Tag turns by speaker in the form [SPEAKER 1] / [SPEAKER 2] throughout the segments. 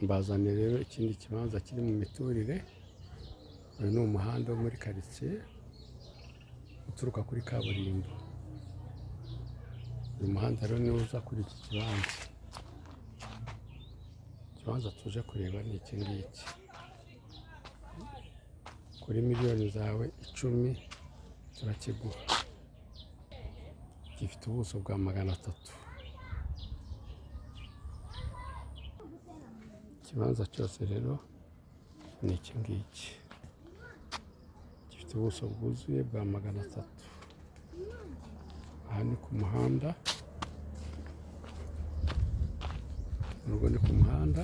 [SPEAKER 1] Mbazaniye rero ikindi kibanza kiri mu miturire. Uyu ni umuhanda wo muri karitsiye uturuka kuri kaburimbo. Uyu muhanda rero niwo uza kuri iki kibanza. Ikibanza tuje kureba ni iki ngiki. Kuri miliyoni zawe 10 turakiguha. Gifite ubuso bwa 300. Ikibanza cyose rero ni iki ngiki. Gifite ubuso bwuzuye bwa 300. Aha ni ku muhanda, urugo ni ku muhanda,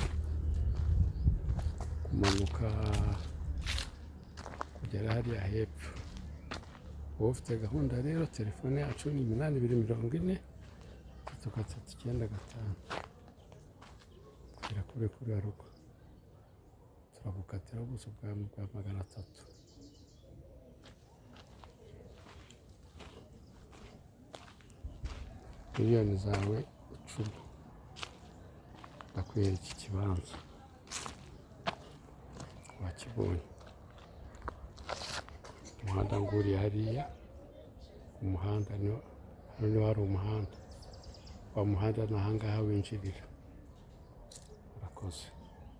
[SPEAKER 1] kumanuka kugera hariya hepfo. Wowe ufite gahunda rero, telefone yacu ni 82 40 3 3 9 5. Kugera kuri kuriya rugo turagukatira ubuso bwa 300. Miliyoni zawe 10 ndakwihera iki kibanza, wakibonye. Umuhanda nguriya hariya, umuhanda hano niho hari umuhanda, wa muhanda ni ahangaha winjirira. Murakoze.